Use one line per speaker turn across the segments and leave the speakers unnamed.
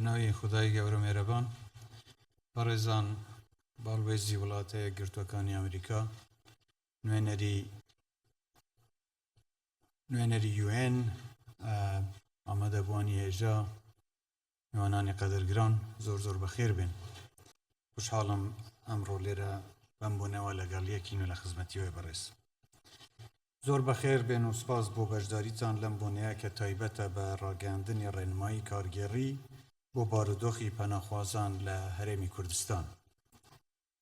بەناوی خودای گەورە مێرەبان. بەڕێزان باڵوێزی وڵاتە یەکگرتووەکانی ئەمریکا، نوێنەری نوێنەری یوئێن، ئامادەبووانی هێژا، میوانانی قەدرگران، زۆر زۆر بەخێر بێن. خوشحاڵم ئەمڕۆ لێرە بەم بۆنەوە لەگەڵ یەکین و لە خزمەتیەوەی بەڕێز. زۆر بەخێر بێن و سپاس بۆ بەشداریتان لەم بۆنەیە کە تایبەتە بە ڕاگەیاندنی ڕێنمایی کارگێڕی بۆ بارودۆخی پەناخوازان لە هەرێمی کوردستان.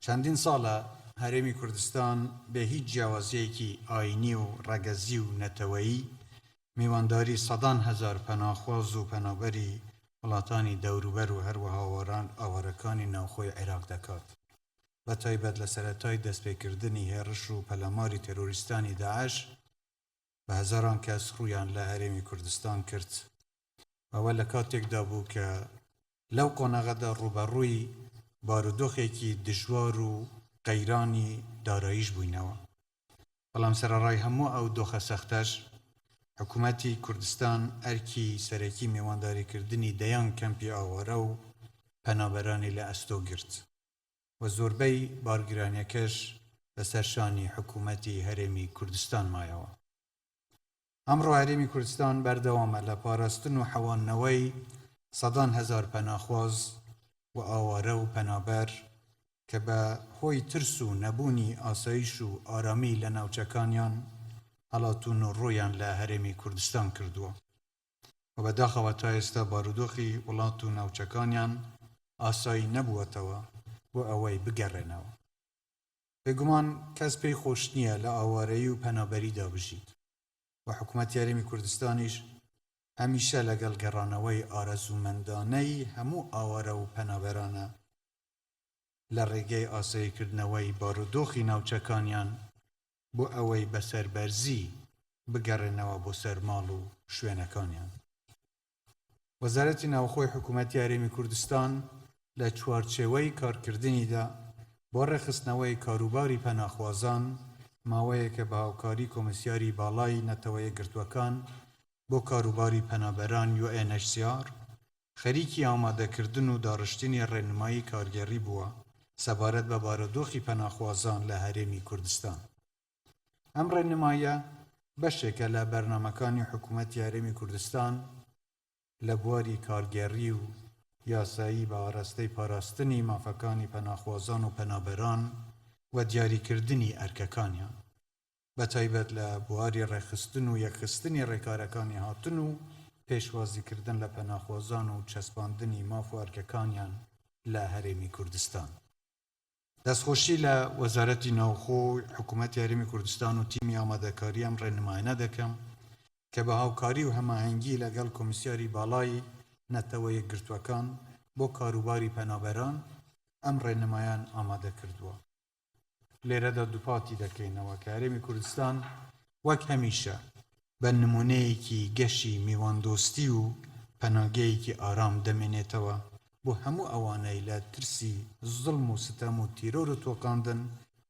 چەندین ساڵە هەرێمی کوردستان بێ هیچ جیاوازییەکی ئایینی و ڕەگەزی و نەتەوەیی میوانداری سەدان هەزار پەناخواز و پەنابەری وڵاتانی دەوروبەر و هەروەها ئاوارەکانی ناوخۆی عێراق دەکات. بەتایبەت لە سەرەتای دەستپێکردنی هێڕش و پەلاماری تێرۆریستانی داعش بە هەزاران کەس ڕوویان لە هەرێمی کوردستان کرد. ئەوە لە کاتێکدا بوو کە لەو قۆناغەدا ڕووبەڕووی بارودۆخێکی دژوار و قەیرانی داراییش بووینەوە. بەڵام سەرەڕای هەموو ئەو دۆخە سەختەش، حکوومەتی کوردستان ئەرکی سەرەکی مێوانداریکردنی دەیان کەمپی ئاوارە و پەنابەرانی لە ئەستۆ گرت و زۆربەی بارگرانیەکەش لەسەر شانی حکوومەتی هەرێمی کوردستان مایەوە. ئەمڕۆ هەرێمی کوردستان بەردەوامە لە پاراستن و حەواندنەوەی سەدان هەزار پەناخواز و ئاوارە و پەنابەر کە بە هۆی ترس و نەبوونی ئاسایش و ئارامی لە ناوچەکانیان هەڵاتوون و ڕوویان لە هەرێمی کوردستان کردووە و بەداخەوە تا ئێستا بارودۆخی وڵات و ناوچەکانیان ئاسایی نەبووەتەوە بۆ ئەوەی بگەڕێنەوە. بێگومان کەس پێی خۆش نییە لە ئاوارەیی و پەنابەریدا بژیت و حکومەتی هەرێمی کوردستانیش هەمیشە لەگەڵ گەڕانەوەی ئارەزوومەندانەی هەموو ئاوارە و پەنابەرانە لە ڕێگەی ئاساییکردنەوەی بارودۆخی ناوچەکانیان بۆ ئەوەی بە سەربەرزی بگەڕێنەوە بۆ سەر ماڵ و شوێنەکانیان. وەزارەتی ناوخۆی حکوومەتی هەرێمی کوردستان لە چوارچێوەی کارکردنیدا بۆ ڕێکخستنەوەی کاروباری پەناخوازان، ماوەیەکە بە هاوکاری کۆمیسیاری باڵای نەتەوە یەکگرتووەکان بۆ کاروباری پەنابەران UNHCR خەریکی ئامادەکردن و داڕشتنی ڕێنمایی کارگێڕی بووە سەبارەت بە بارودۆخی پەناخوازان لە هەرێمی کوردستان. ئەم ڕێنماییە بەشێکە لە بەرنامەکانی حکوومەتی هەرێمی کوردستان لە بواری کارگێڕی و یاسایی بە ئاراستەی پاراستنی مافەکانی پەناخوازان و پەنابەران و دیاریکردنی ئەرکەکانیان، بەتایبەت لە بواری ڕێکخستن و یەکخستنی ڕێکارەکانی هاتن و پێشوازیکردن لە پەناخوازان و چەسپاندنی ماف و ئەرکەکانیان لە هەرێمی کوردستان. دەستخۆشی لە وەزارەتی ناوخۆ و حکوومەتی هەرێمی کوردستان و تیمی ئامادەکاری ئەم ڕێنمایانە دەکەم کە بە هاوکاری و هەماهەنگی لەگەڵ کۆمیسیاری باڵای نەتەوە یەکگرتووەکان بۆ کاروباری پەنابەران ئەم ڕێنمایان ئامادە کردووە. لێرەدا دووپاتی دەکەینەوە کە هەرێمی کوردستان وەک هەمیشە بە نموونەیەکی گەشی میواندۆستی و پەناگەیەکی ئارام دەمێنێتەوە بۆ هەموو ئەوانەی لە ترسی زوڵم و ستەم و تیرۆر و تۆقاندن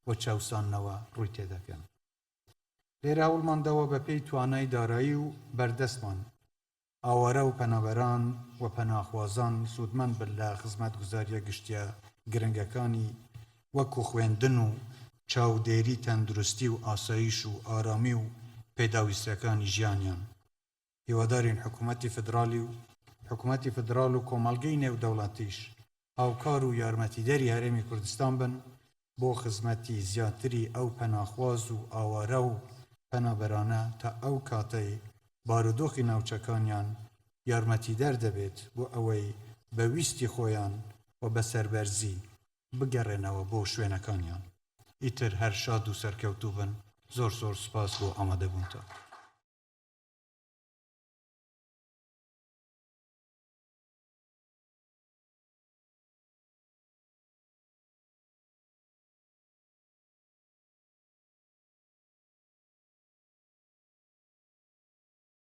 و چەوساندنەوە ڕووی تێدەکەن. لێرە هەوڵمان داوە بەپێی توانای دارایی و بەردەستمان ئاوارە و پەنابەران و پەناخوازان سوودمەند بن لە خزمەتگوزارییە گشتییە گرنگەکانی وەکو خوێندن و چاودێری تەندروستی و ئاسایش و ئارامی و پێداویستییەکانی ژیانیان. هیوادارین حکومەتی فیدراڵی و حکومەتی فیدراڵ و کۆمەڵگەی نێودەوڵەتیش هاوکار و یارمەتیدەری هەرێمی کوردستان بن بۆ خزمەتی زیاتری ئەو پەناخواز و ئاوارە و پەنابەرانە تا ئەو کاتەی بارودۆخی ناوچەکانیان یارمەتیدەر دەبێت بۆ ئەوەی بە ویستی خۆیان و بە سەربەرزی بگەڕێنەوە بۆ شوێنەکانیان. ئیتر هەر شاد و سەرکەوتوو بن. زۆر زۆر سوپاس بۆ ئامادەبوونتان.